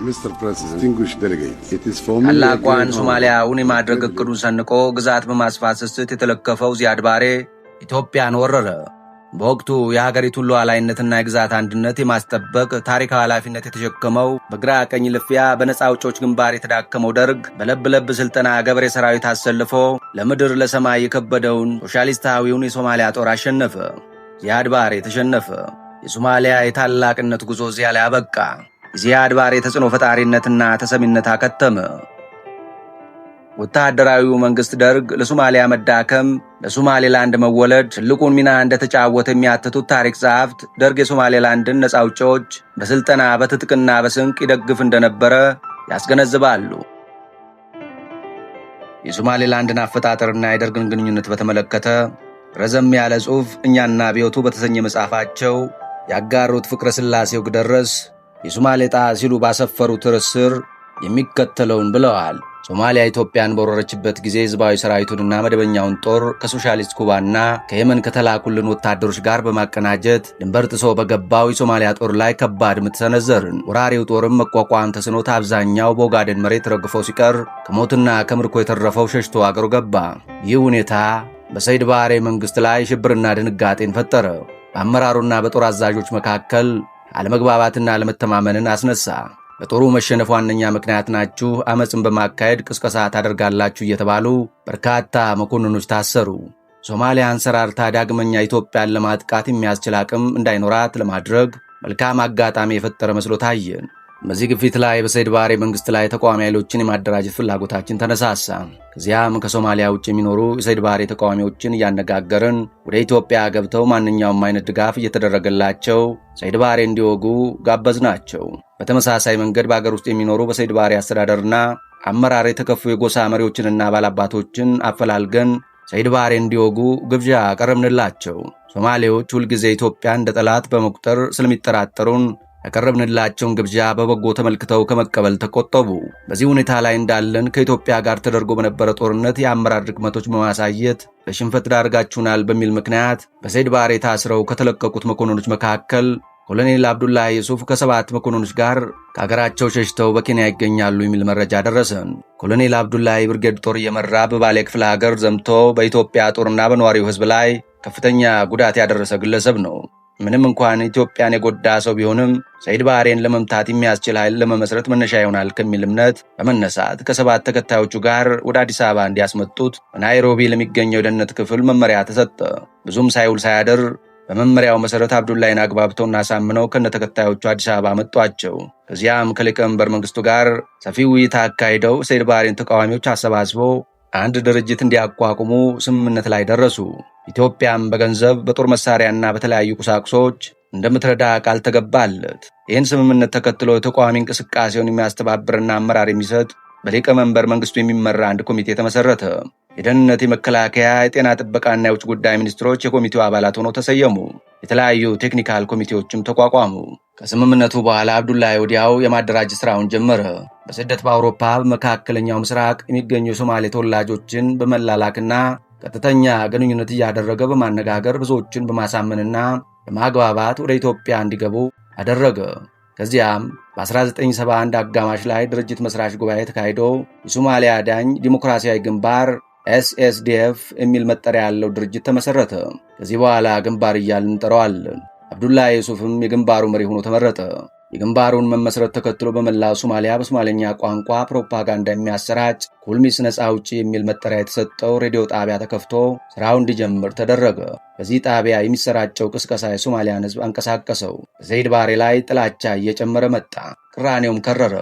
Mr. President, distinguished delegates, it is for me a ታላቋን great honor ሶማሊያውን and የማድረግ privilege እቅዱን ሰንቆ ግዛት በማስፋት ስስት የተለከፈው ዚያድ ባሬ ኢትዮጵያን ወረረ። በወቅቱ የሀገሪቱን ሉዓላዊነትና የግዛት አንድነት የማስጠበቅ ታሪካዊ ኃላፊነት የተሸከመው፣ በግራ ቀኝ ልፊያ በነፃ አውጪዎች ግንባር የተዳከመው ደርግ በለብ ለብ ስልጠና ገበሬ ሰራዊት አሰልፎ ለምድር ለሰማይ የከበደውን ሶሻሊስታዊውን የሶማሊያ ጦር አሸነፈ። ዚያድ ባሬ ተሸነፈ። የሶማሊያ የታላቅነት ጉዞ እዚያ ላይ አበቃ። የዚያድ ባሬ ተጽዕኖ ፈጣሪነትና ተሰሚነት አከተመ። ወታደራዊው መንግስት ደርግ ለሶማሊያ መዳከም፣ ለሶማሌላንድ መወለድ ትልቁን ሚና እንደተጫወተ የሚያትቱት ታሪክ ጸሐፍት ደርግ የሶማሌላንድን ነፃ አውጪዎች በስልጠና፣ በትጥቅና በስንቅ ይደግፍ እንደነበረ ያስገነዝባሉ። የሶማሌላንድን አፈጣጠርና የደርግን ግንኙነት በተመለከተ ረዘም ያለ ጽሑፍ እኛና አብዮቱ በተሰኘ መጽሐፋቸው ያጋሩት ፍቅረ ሥላሴ ወግደረስ የሶማሌ ዕጣ ሲሉ ባሰፈሩት ርዕስ ስር የሚከተለውን ብለዋል። ሶማሊያ ኢትዮጵያን በወረረችበት ጊዜ ህዝባዊ ሰራዊቱንና መደበኛውን ጦር ከሶሻሊስት ኩባና ከየመን ከተላኩልን ወታደሮች ጋር በማቀናጀት ድንበር ጥሶ በገባው የሶማሊያ ጦር ላይ ከባድ ምት ሰነዘርን። ወራሪው ጦርም መቋቋም ተስኖት አብዛኛው በኦጋዴን መሬት ረግፎ ሲቀር ከሞትና ከምርኮ የተረፈው ሸሽቶ አገሩ ገባ። ይህ ሁኔታ በሰይድ ባሬ መንግሥት ላይ ሽብርና ድንጋጤን ፈጠረ። በአመራሩና በጦር አዛዦች መካከል አለመግባባትና አለመተማመንን አስነሳ። ለጦሩ መሸነፍ ዋነኛ ምክንያት ናችሁ፣ አመፅን በማካሄድ ቅስቀሳ ታደርጋላችሁ እየተባሉ በርካታ መኮንኖች ታሰሩ። ሶማሊያ አንሰራርታ ዳግመኛ ኢትዮጵያን ለማጥቃት የሚያስችል አቅም እንዳይኖራት ለማድረግ መልካም አጋጣሚ የፈጠረ መስሎ ታየን። በዚህ ግፊት ላይ በሰይድ ባሬ መንግስት ላይ ተቃዋሚ ኃይሎችን የማደራጀት ፍላጎታችን ተነሳሳ። ከዚያም ከሶማሊያ ውጭ የሚኖሩ የሰይድ ባሬ ተቃዋሚዎችን እያነጋገርን ወደ ኢትዮጵያ ገብተው ማንኛውም አይነት ድጋፍ እየተደረገላቸው ሰይድ ባሬ እንዲወጉ ጋበዝናቸው። በተመሳሳይ መንገድ በአገር ውስጥ የሚኖሩ በሰይድ ባሬ አስተዳደርና አመራር የተከፉ የጎሳ መሪዎችንና ባላባቶችን አፈላልገን ሰይድ ባሬ እንዲወጉ ግብዣ አቀረብንላቸው። ሶማሌዎች ሁልጊዜ ኢትዮጵያን እንደ ጠላት በመቁጠር ስለሚጠራጠሩን ያቀረብንላቸውን ግብዣ በበጎ ተመልክተው ከመቀበል ተቆጠቡ። በዚህ ሁኔታ ላይ እንዳለን ከኢትዮጵያ ጋር ተደርጎ በነበረ ጦርነት የአመራር ድክመቶች በማሳየት ለሽንፈት ዳርጋችሁናል በሚል ምክንያት በሰይድ ባሬ ታስረው ከተለቀቁት መኮንኖች መካከል ኮሎኔል አብዱላሂ ዩሱፍ ከሰባት መኮንኖች ጋር ከሀገራቸው ሸሽተው በኬንያ ይገኛሉ የሚል መረጃ ደረሰን። ኮሎኔል አብዱላሂ ብርጌድ ጦር እየመራ በባሌ ክፍለ ሀገር ዘምቶ በኢትዮጵያ ጦርና በነዋሪው ሕዝብ ላይ ከፍተኛ ጉዳት ያደረሰ ግለሰብ ነው። ምንም እንኳን ኢትዮጵያን የጎዳ ሰው ቢሆንም ሰይድ ባሬን ለመምታት የሚያስችል ኃይል ለመመስረት መነሻ ይሆናል ከሚል እምነት በመነሳት ከሰባት ተከታዮቹ ጋር ወደ አዲስ አበባ እንዲያስመጡት በናይሮቢ ለሚገኘው የደህንነት ክፍል መመሪያ ተሰጠ። ብዙም ሳይውል ሳያድር በመመሪያው መሰረት አብዱላይን አግባብተውና አሳምነው ከነተከታዮቹ አዲስ አበባ አመጧቸው። ከዚያም ከሊቀመንበር መንግስቱ ጋር ሰፊ ውይይት አካሂደው ሰይድ ባሬን ተቃዋሚዎች አሰባስበው አንድ ድርጅት እንዲያቋቁሙ ስምምነት ላይ ደረሱ። ኢትዮጵያም በገንዘብ፣ በጦር መሳሪያና በተለያዩ ቁሳቁሶች እንደምትረዳ ቃል ተገባለት። ይህን ስምምነት ተከትሎ የተቃዋሚ እንቅስቃሴውን የሚያስተባብርና አመራር የሚሰጥ በሊቀመንበር መንግስቱ የሚመራ አንድ ኮሚቴ ተመሰረተ። የደህንነት፣ የመከላከያ፣ የጤና ጥበቃና የውጭ ጉዳይ ሚኒስትሮች የኮሚቴው አባላት ሆነው ተሰየሙ። የተለያዩ technical ኮሚቴዎችም ተቋቋሙ። ከስምምነቱ በኋላ አብዱላሂ ወዲያው የማደራጀት ስራውን ጀመረ። በስደት በአውሮፓ፣ በመካከለኛው ምስራቅ የሚገኙ የሶማሌ ተወላጆችን በመላላክና ቀጥተኛ ግንኙነት እያደረገ በማነጋገር ብዙዎችን በማሳመንና በማግባባት ወደ ኢትዮጵያ እንዲገቡ አደረገ። ከዚያም በ1971 አጋማሽ ላይ ድርጅት መስራች ጉባኤ ተካሂዶ የሶማሊያ አዳኝ ዲሞክራሲያዊ ግንባር ኤስኤስዲኤፍ የሚል መጠሪያ ያለው ድርጅት ተመሠረተ። ከዚህ በኋላ ግንባር እያልን እንጠራዋለን። አብዱላሂ ዩሱፍም የግንባሩ መሪ ሆኖ ተመረጠ። የግንባሩን መመስረት ተከትሎ በመላው ሶማሊያ በሶማሌኛ ቋንቋ ፕሮፓጋንዳ የሚያሰራጭ ኩልሚስ ነፃ አውጪ የሚል መጠሪያ የተሰጠው ሬዲዮ ጣቢያ ተከፍቶ ስራው እንዲጀምር ተደረገ። በዚህ ጣቢያ የሚሰራጨው ቅስቀሳ የሶማሊያን ሕዝብ አንቀሳቀሰው። በሰይድ ባሬ ላይ ጥላቻ እየጨመረ መጣ። ቅራኔውም ከረረ።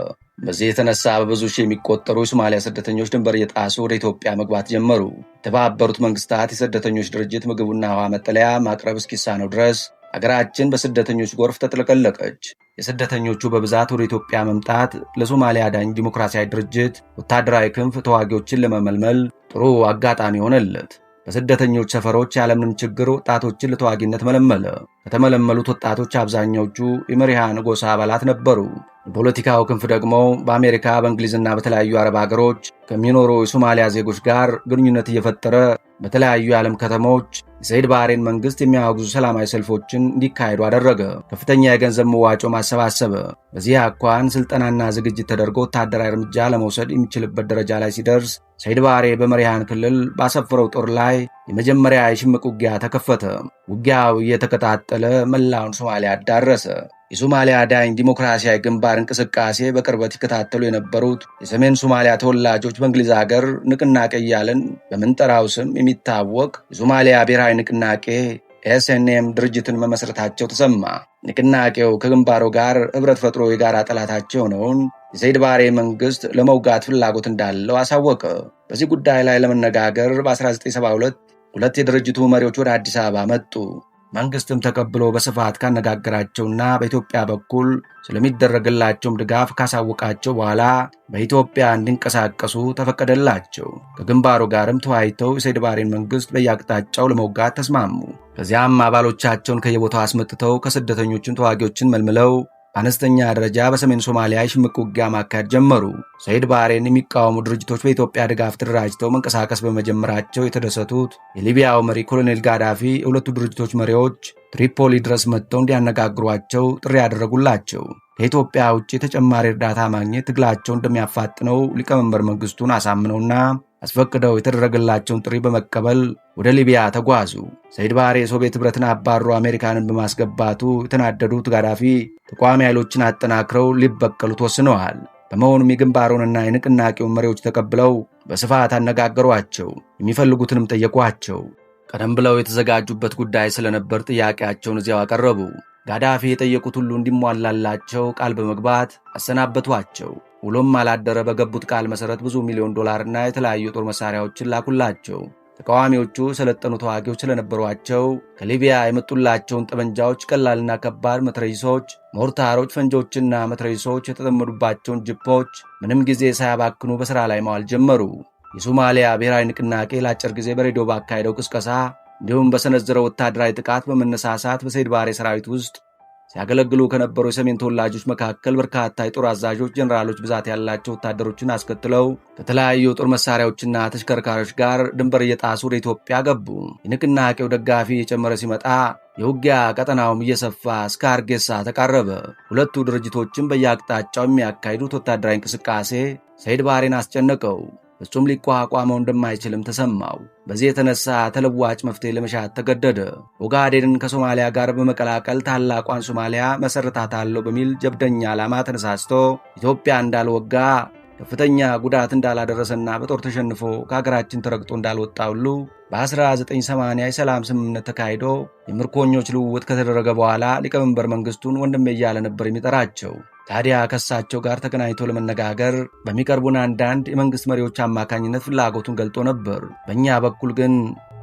በዚህ የተነሳ በብዙ ሺህ የሚቆጠሩ የሶማሊያ ስደተኞች ድንበር እየጣሱ ወደ ኢትዮጵያ መግባት ጀመሩ። የተባበሩት መንግስታት የስደተኞች ድርጅት ምግቡና ውሃ፣ መጠለያ ማቅረብ እስኪሳነው ድረስ አገራችን በስደተኞች ጎርፍ ተጥለቀለቀች። የስደተኞቹ በብዛት ወደ ኢትዮጵያ መምጣት ለሶማሊያ አዳኝ ዲሞክራሲያዊ ድርጅት ወታደራዊ ክንፍ ተዋጊዎችን ለመመልመል ጥሩ አጋጣሚ ሆነለት። በስደተኞች ሰፈሮች ያለምንም ችግር ወጣቶችን ለተዋጊነት መለመለ። ከተመለመሉት ወጣቶች አብዛኛዎቹ የመሪሃን ጎሳ አባላት ነበሩ። የፖለቲካው ክንፍ ደግሞ በአሜሪካ፣ በእንግሊዝና በተለያዩ አረብ ሀገሮች ከሚኖሩ የሶማሊያ ዜጎች ጋር ግንኙነት እየፈጠረ በተለያዩ የዓለም ከተሞች የሰይድ ባሬን መንግሥት የሚያወግዙ ሰላማዊ ሰልፎችን እንዲካሄዱ አደረገ። ከፍተኛ የገንዘብ መዋጮ ማሰባሰበ። በዚህ አኳኋን ስልጠናና ዝግጅት ተደርጎ ወታደራዊ እርምጃ ለመውሰድ የሚችልበት ደረጃ ላይ ሲደርስ ሰይድ ባሬ በመሪሃን ክልል ባሰፈረው ጦር ላይ የመጀመሪያ የሽምቅ ውጊያ ተከፈተ። ውጊያው እየተቀጣጠለ መላውን ሶማሊያ አዳረሰ። የሶማሊያ ዳኝ ዲሞክራሲያዊ ግንባር እንቅስቃሴ በቅርበት ይከታተሉ የነበሩት የሰሜን ሶማሊያ ተወላጆች በእንግሊዝ ሀገር ንቅናቄ እያልን በምንጠራው ስም የሚታወቅ የሶማሊያ ብሔራዊ ንቅናቄ ኤስኤንኤም ድርጅትን መመስረታቸው ተሰማ። ንቅናቄው ከግንባሩ ጋር ኅብረት ፈጥሮ የጋራ ጠላታቸው የሆነውን የሰይድ ባሬ መንግሥት ለመውጋት ፍላጎት እንዳለው አሳወቀ። በዚህ ጉዳይ ላይ ለመነጋገር በ1972 ሁለት የድርጅቱ መሪዎች ወደ አዲስ አበባ መጡ። መንግስትም ተቀብሎ በስፋት ካነጋገራቸውና በኢትዮጵያ በኩል ስለሚደረግላቸውም ድጋፍ ካሳወቃቸው በኋላ በኢትዮጵያ እንዲንቀሳቀሱ ተፈቀደላቸው። ከግንባሩ ጋርም ተወያይተው የሰይድ ባሬን መንግስት በየአቅጣጫው ለመውጋት ተስማሙ። ከዚያም አባሎቻቸውን ከየቦታው አስመጥተው ከስደተኞችን ተዋጊዎችን መልምለው በአነስተኛ ደረጃ በሰሜን ሶማሊያ የሽምቅ ውጊያ ማካሄድ ጀመሩ። ሰይድ ባሬን የሚቃወሙ ድርጅቶች በኢትዮጵያ ድጋፍ ተደራጅተው መንቀሳቀስ በመጀመራቸው የተደሰቱት የሊቢያው መሪ ኮሎኔል ጋዳፊ የሁለቱ ድርጅቶች መሪዎች ትሪፖሊ ድረስ መጥተው እንዲያነጋግሯቸው ጥሪ ያደረጉላቸው። ከኢትዮጵያ ውጭ ተጨማሪ እርዳታ ማግኘት ትግላቸው እንደሚያፋጥነው ሊቀመንበር መንግስቱን አሳምነውና አስፈቅደው የተደረገላቸውን ጥሪ በመቀበል ወደ ሊቢያ ተጓዙ። ሰይድ ባሬ የሶቪየት ኅብረትን አባሮ አሜሪካንን በማስገባቱ የተናደዱት ጋዳፊ ተቃዋሚ ኃይሎችን አጠናክረው ሊበቀሉት ወስነዋል። በመሆኑም የግንባሩንና የንቅናቄውን መሪዎች ተቀብለው በስፋት አነጋገሯቸው። የሚፈልጉትንም ጠየቋቸው። ቀደም ብለው የተዘጋጁበት ጉዳይ ስለነበር ጥያቄያቸውን እዚያው አቀረቡ። ጋዳፊ የጠየቁት ሁሉ እንዲሟላላቸው ቃል በመግባት አሰናበቷቸው። ውሎም አላደረ በገቡት ቃል መሠረት ብዙ ሚሊዮን ዶላርና የተለያዩ የጦር መሳሪያዎችን ላኩላቸው። ተቃዋሚዎቹ የሰለጠኑ ተዋጊዎች ስለነበሯቸው ከሊቢያ የመጡላቸውን ጠመንጃዎች፣ ቀላልና ከባድ መትረይሶች፣ ሞርታሮች፣ ፈንጂዎችና መትረይሶች የተጠመዱባቸውን ጅፖች ምንም ጊዜ ሳያባክኑ በሥራ ላይ ማዋል ጀመሩ። የሶማሊያ ብሔራዊ ንቅናቄ ለአጭር ጊዜ በሬዲዮ ባካሄደው ቅስቀሳ እንዲሁም በሰነዘረው ወታደራዊ ጥቃት በመነሳሳት በሰይድ ባሬ ሰራዊት ውስጥ ሲያገለግሉ ከነበሩ የሰሜን ተወላጆች መካከል በርካታ የጦር አዛዦች፣ ጀኔራሎች፣ ብዛት ያላቸው ወታደሮችን አስከትለው ከተለያዩ የጦር መሳሪያዎችና ተሽከርካሪዎች ጋር ድንበር እየጣሱ ወደ ኢትዮጵያ ገቡ። የንቅናቄው ደጋፊ እየጨመረ ሲመጣ የውጊያ ቀጠናውም እየሰፋ እስከ ሀርጌሳ ተቃረበ። ሁለቱ ድርጅቶችም በየአቅጣጫው የሚያካሂዱት ወታደራዊ እንቅስቃሴ ሰይድ ባሬን አስጨነቀው። ፍጹም ሊቋቋመው እንደማይችልም ተሰማው። በዚህ የተነሳ ተለዋጭ መፍትሄ ለመሻት ተገደደ። ኦጋዴንን ከሶማሊያ ጋር በመቀላቀል ታላቋን ሶማሊያ መሰረታታለሁ በሚል ጀብደኛ ዓላማ ተነሳስቶ ኢትዮጵያ እንዳልወጋ፣ ከፍተኛ ጉዳት እንዳላደረሰና በጦር ተሸንፎ ከሀገራችን ተረግጦ እንዳልወጣ ሁሉ በ1980 የሰላም ስምምነት ተካሂዶ የምርኮኞች ልውውጥ ከተደረገ በኋላ ሊቀመንበር መንግስቱን ወንድሜ እያለ ነበር የሚጠራቸው። ታዲያ ከእሳቸው ጋር ተገናኝቶ ለመነጋገር በሚቀርቡን አንዳንድ የመንግሥት መሪዎች አማካኝነት ፍላጎቱን ገልጦ ነበር። በእኛ በኩል ግን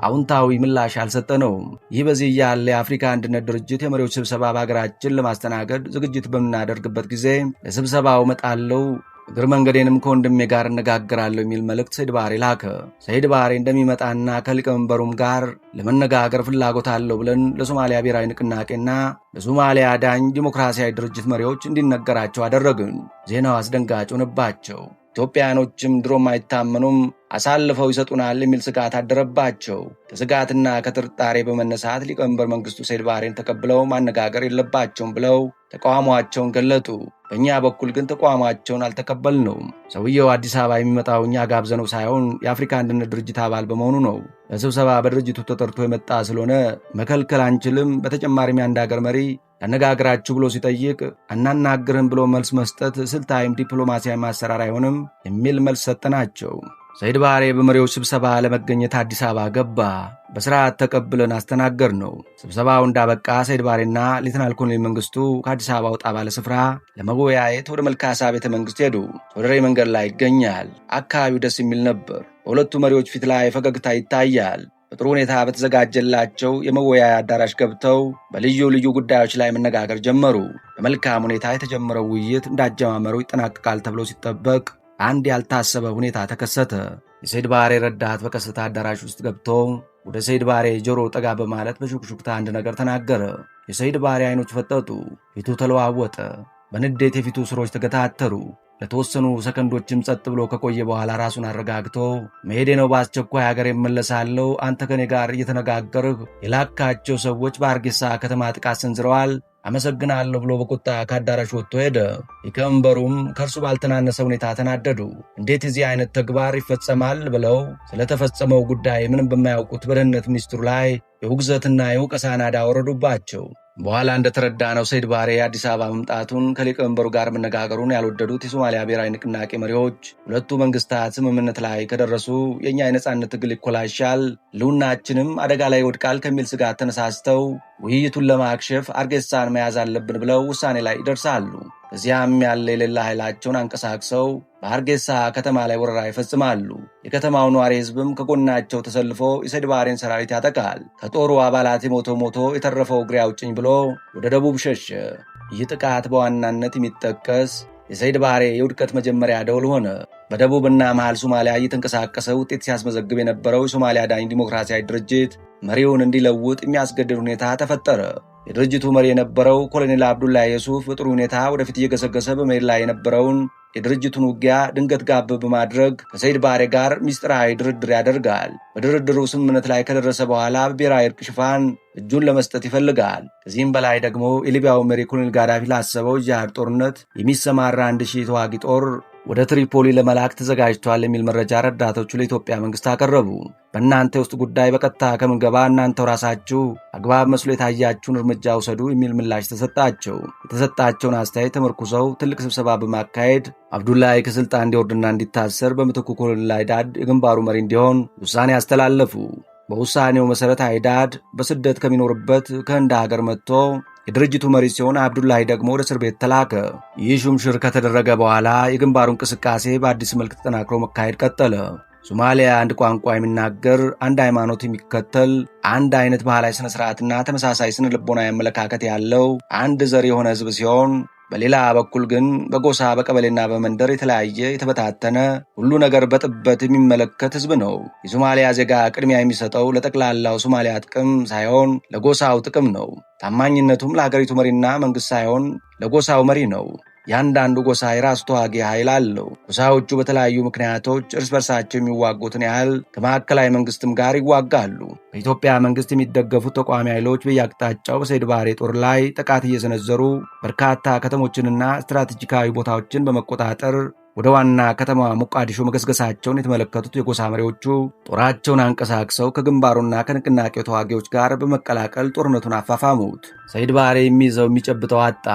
አዎንታዊ ምላሽ አልሰጠነውም። ይህ በዚህ እያለ የአፍሪካ አንድነት ድርጅት የመሪዎች ስብሰባ በሀገራችን ለማስተናገድ ዝግጅት በምናደርግበት ጊዜ ለስብሰባው እመጣለሁ፣ እግር መንገዴንም ከወንድሜ ጋር እነጋገራለሁ የሚል መልእክት ሰይድ ባሬ ላከ። ሰይድ ባሬ እንደሚመጣና ከሊቀመንበሩም ጋር ለመነጋገር ፍላጎት አለው ብለን ለሶማሊያ ብሔራዊ ንቅናቄና ለሶማሊያ ዳኝ ዲሞክራሲያዊ ድርጅት መሪዎች እንዲነገራቸው አደረግን። ዜናው አስደንጋጭ ሆነባቸው። ኢትዮጵያኖችም ድሮም አይታመኑም፣ አሳልፈው ይሰጡናል የሚል ስጋት አደረባቸው። ከስጋትና ከጥርጣሬ በመነሳት ሊቀመንበር መንግስቱ ሰይድ ባሬን ተቀብለው ማነጋገር የለባቸውም ብለው ተቃውሟቸውን ገለጡ። በእኛ በኩል ግን ተቃውሟቸውን አልተቀበልነውም። ሰውየው አዲስ አበባ የሚመጣው እኛ ጋብዘነው ሳይሆን የአፍሪካ አንድነት ድርጅት አባል በመሆኑ ነው። ለስብሰባ በድርጅቱ ተጠርቶ የመጣ ስለሆነ መከልከል አንችልም። በተጨማሪም የአንድ አገር መሪ ያነጋግራችሁ ብሎ ሲጠይቅ አናናግርህም ብሎ መልስ መስጠት ስልታዊም ዲፕሎማሲያዊ ማሰራር አይሆንም የሚል መልስ ሰጠናቸው። ሰይድ ባሬ በመሪዎች ስብሰባ ለመገኘት አዲስ አበባ ገባ። በስርዓት ተቀብለን አስተናገድነው። ስብሰባው እንዳበቃ ሰይድ ባሬና ሌተናል ኮሎኔል መንግስቱ ከአዲስ አበባ ወጣ ባለ ስፍራ ለመወያየት ወደ መልካሳ ቤተ መንግስት ሄዱ። ሶደሬ መንገድ ላይ ይገኛል። አካባቢው ደስ የሚል ነበር። በሁለቱ መሪዎች ፊት ላይ ፈገግታ ይታያል። በጥሩ ሁኔታ በተዘጋጀላቸው የመወያያ አዳራሽ ገብተው በልዩ ልዩ ጉዳዮች ላይ መነጋገር ጀመሩ። በመልካም ሁኔታ የተጀመረው ውይይት እንዳጀማመሩ ይጠናቀቃል ተብሎ ሲጠበቅ አንድ ያልታሰበ ሁኔታ ተከሰተ። የሰይድ ባሬ ረዳት በቀስታ አዳራሽ ውስጥ ገብቶ ወደ ሰይድ ባሬ ጆሮ ጠጋ በማለት በሹክሹክታ አንድ ነገር ተናገረ። የሰይድ ባሬ አይኖች ፈጠጡ፣ ፊቱ ተለዋወጠ። በንዴት የፊቱ ስሮች ተገታተሩ። ለተወሰኑ ሰከንዶችም ጸጥ ብሎ ከቆየ በኋላ ራሱን አረጋግቶ መሄዴ ነው፣ በአስቸኳይ ሀገር እመለሳለሁ። አንተ ከኔ ጋር እየተነጋገርህ የላካቸው ሰዎች በሀርጌሳ ከተማ ጥቃት ሰንዝረዋል፣ አመሰግናለሁ ብሎ በቁጣ ከአዳራሹ ወጥቶ ሄደ። ሊቀመንበሩም ከእርሱ ባልተናነሰ ሁኔታ ተናደዱ። እንዴት የዚህ አይነት ተግባር ይፈጸማል ብለው ስለተፈጸመው ጉዳይ ምንም በማያውቁት በደህንነት ሚኒስትሩ ላይ የውግዘትና የወቀሳ ናዳ ወረዱባቸው። በኋላ እንደተረዳነው ሰይድ ባሬ አዲስ አበባ መምጣቱን ከሊቀመንበሩ ጋር መነጋገሩን ያልወደዱት የሶማሊያ ብሔራዊ ንቅናቄ መሪዎች ሁለቱ መንግስታት ስምምነት ላይ ከደረሱ የእኛ የነጻነት ትግል ይኮላሻል፣ ህልውናችንም አደጋ ላይ ይወድቃል ከሚል ስጋት ተነሳስተው ውይይቱን ለማክሸፍ ሀርጌሳን መያዝ አለብን ብለው ውሳኔ ላይ ይደርሳሉ። ከዚያም ያለ የሌላ ኃይላቸውን አንቀሳቅሰው በሀርጌሳ ከተማ ላይ ወረራ ይፈጽማሉ። የከተማው ነዋሪ ህዝብም ከጎናቸው ተሰልፎ የሰይድ ባሬን ሰራዊት ያጠቃል። ከጦሩ አባላት የሞተው ሞቶ የተረፈው እግሬ አውጭኝ ብሎ ወደ ደቡብ ሸሸ። ይህ ጥቃት በዋናነት የሚጠቀስ የሰይድ ባሬ የውድቀት መጀመሪያ ደውል ሆነ። በደቡብና መሃል ሶማሊያ እየተንቀሳቀሰ ውጤት ሲያስመዘግብ የነበረው የሶማሊያ ዳኝ ዲሞክራሲያዊ ድርጅት መሪውን እንዲለውጥ የሚያስገድድ ሁኔታ ተፈጠረ። የድርጅቱ መሪ የነበረው ኮሎኔል አብዱላሂ የሱፍ በጥሩ ሁኔታ ወደፊት እየገሰገሰ በመሄድ ላይ የነበረውን የድርጅቱን ውጊያ ድንገት ጋብ በማድረግ ከሰይድ ባሬ ጋር ሚስጥራዊ ድርድር ያደርጋል። በድርድሩ ስምምነት ላይ ከደረሰ በኋላ በብሔራዊ እርቅ ሽፋን እጁን ለመስጠት ይፈልጋል። ከዚህም በላይ ደግሞ የሊቢያው መሪ ኮሎኔል ጋዳፊ ላሰበው የጂሃድ ጦርነት የሚሰማራ 1000 ተዋጊ ጦር ወደ ትሪፖሊ ለመላክ ተዘጋጅቷል የሚል መረጃ ረዳቶቹ ለኢትዮጵያ መንግስት አቀረቡ። በእናንተ የውስጥ ጉዳይ በቀጥታ ከምንገባ እናንተው ራሳችሁ አግባብ መስሎ የታያችሁን እርምጃ ውሰዱ የሚል ምላሽ ተሰጣቸው። የተሰጣቸውን አስተያየት ተመርኩዘው ትልቅ ስብሰባ በማካሄድ አብዱላሂ ከስልጣን እንዲወርድና እንዲታሰር በምትኩ ኮሎኔል አይዳድ የግንባሩ መሪ እንዲሆን ውሳኔ አስተላለፉ። በውሳኔው መሠረት አይዳድ በስደት ከሚኖርበት ከህንድ ሀገር መጥቶ የድርጅቱ መሪ ሲሆን አብዱላሂ ደግሞ ወደ እስር ቤት ተላከ። ይህ ሹምሽር ከተደረገ በኋላ የግንባሩ እንቅስቃሴ በአዲስ መልክ ተጠናክሮ መካሄድ ቀጠለ። ሶማሊያ አንድ ቋንቋ የሚናገር፣ አንድ ሃይማኖት የሚከተል፣ አንድ አይነት ባህላዊ ስነ ስርዓትና ተመሳሳይ ስነ ልቦናዊ አመለካከት ያለው አንድ ዘር የሆነ ህዝብ ሲሆን በሌላ በኩል ግን በጎሳ በቀበሌና በመንደር የተለያየ የተበታተነ ሁሉ ነገር በጥበት የሚመለከት ህዝብ ነው። የሶማሊያ ዜጋ ቅድሚያ የሚሰጠው ለጠቅላላው ሶማሊያ ጥቅም ሳይሆን ለጎሳው ጥቅም ነው። ታማኝነቱም ለሀገሪቱ መሪና መንግስት ሳይሆን ለጎሳው መሪ ነው። ያንዳንዱ ጎሳ የራሱ ተዋጊ ኃይል አለው። ጎሳዎቹ በተለያዩ ምክንያቶች እርስ በርሳቸው የሚዋጉትን ያህል ከማዕከላዊ መንግስትም ጋር ይዋጋሉ። በኢትዮጵያ መንግስት የሚደገፉት ተቃዋሚ ኃይሎች በየአቅጣጫው በሰይድ ባሬ ጦር ላይ ጥቃት እየሰነዘሩ በርካታ ከተሞችንና ስትራቴጂካዊ ቦታዎችን በመቆጣጠር ወደ ዋና ከተማዋ ሞቃዲሾ መገስገሳቸውን የተመለከቱት የጎሳ መሪዎቹ ጦራቸውን አንቀሳቅሰው ከግንባሩና ከንቅናቄው ተዋጊዎች ጋር በመቀላቀል ጦርነቱን አፋፋሙት። ሰይድ ባሬ የሚይዘው የሚጨብጠው አጣ።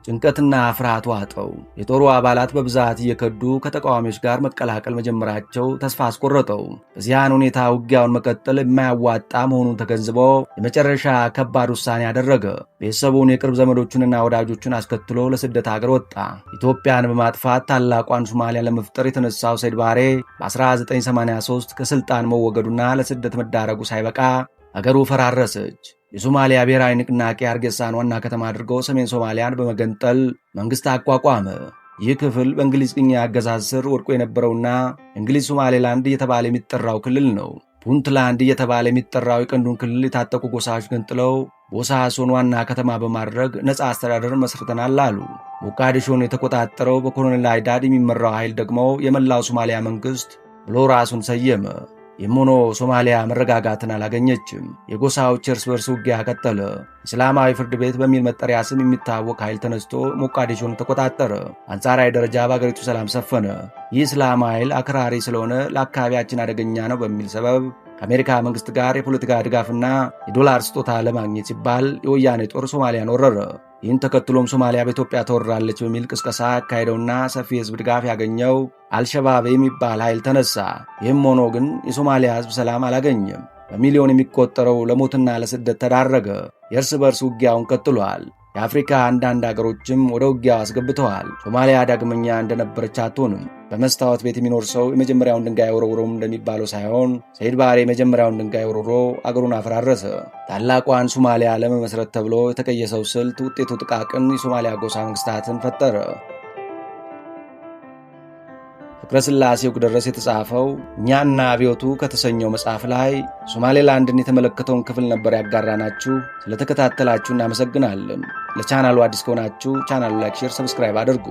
ጭንቀትና ፍርሃት ዋጠው። የጦሩ አባላት በብዛት እየከዱ ከተቃዋሚዎች ጋር መቀላቀል መጀመራቸው ተስፋ አስቆረጠው። በዚያን ሁኔታ ውጊያውን መቀጠል የማያዋጣ መሆኑን ተገንዝቦ የመጨረሻ ከባድ ውሳኔ አደረገ። ቤተሰቡን፣ የቅርብ ዘመዶቹንና ወዳጆቹን አስከትሎ ለስደት አገር ወጣ። ኢትዮጵያን በማጥፋት ታላቋን ሶማሊያ ለመፍጠር የተነሳው ሰይድ ባሬ በ1983 ከስልጣን መወገዱና ለስደት መዳረጉ ሳይበቃ አገሩ ፈራረሰች። የሶማሊያ ብሔራዊ ንቅናቄ ሀርጌሳን ዋና ከተማ አድርጎ ሰሜን ሶማሊያን በመገንጠል መንግሥት አቋቋመ። ይህ ክፍል በእንግሊዝ ቅኝ አገዛዝ ስር ወድቆ የነበረውና እንግሊዝ ሶማሌላንድ እየተባለ የሚጠራው ክልል ነው። ፑንትላንድ እየተባለ የሚጠራው የቀንዱን ክልል የታጠቁ ጎሳዎች ገንጥለው ቦሳሶን ዋና ከተማ በማድረግ ነፃ አስተዳደር መስርተናል አሉ። ሞቃዲሾን የተቆጣጠረው በኮሎኔል አይዳድ የሚመራው ኃይል ደግሞ የመላው ሶማሊያ መንግሥት ብሎ ራሱን ሰየመ። ይህም ሆኖ ሶማሊያ መረጋጋትን አላገኘችም። የጎሳዎች እርስ በርስ ውጊያ ቀጠለ። እስላማዊ ፍርድ ቤት በሚል መጠሪያ ስም የሚታወቅ ኃይል ተነስቶ ሞቃዲሾን ተቆጣጠረ። አንጻራዊ ደረጃ በአገሪቱ ሰላም ሰፈነ። ይህ እስላማዊ ኃይል አክራሪ ስለሆነ ለአካባቢያችን አደገኛ ነው በሚል ሰበብ ከአሜሪካ መንግሥት ጋር የፖለቲካ ድጋፍና የዶላር ስጦታ ለማግኘት ሲባል የወያኔ ጦር ሶማሊያን ወረረ። ይህን ተከትሎም ሶማሊያ በኢትዮጵያ ተወራለች በሚል ቅስቀሳ ያካሄደውና ሰፊ የሕዝብ ድጋፍ ያገኘው አልሸባብ የሚባል ኃይል ተነሳ። ይህም ሆኖ ግን የሶማሊያ ሕዝብ ሰላም አላገኘም። በሚሊዮን የሚቆጠረው ለሞትና ለስደት ተዳረገ። የእርስ በርስ ውጊያውን ቀጥሏል። የአፍሪካ አንዳንድ አገሮችም ወደ ውጊያው አስገብተዋል። ሶማሊያ ዳግመኛ እንደነበረች አትሆንም። በመስታወት ቤት የሚኖር ሰው የመጀመሪያውን ድንጋይ ወርውሮም እንደሚባለው ሳይሆን ሰይድ ባሬ የመጀመሪያውን ድንጋይ ወርውሮ አገሩን አፈራረሰ። ታላቋን ሶማሊያ ለመመስረት ተብሎ የተቀየሰው ስልት ውጤቱ ጥቃቅን የሶማሊያ ጎሳ መንግስታትን ፈጠረ። ፍቅረ ሥላሴ ወግደረስ የተጻፈው እኛና አብዮቱ ከተሰኘው መጽሐፍ ላይ ሶማሌላንድን የተመለከተውን ክፍል ነበር ያጋራናችሁ። ስለተከታተላችሁ እናመሰግናለን። ለቻናሉ አዲስ ከሆናችሁ ቻናሉ like፣ share፣ subscribe አድርጉ።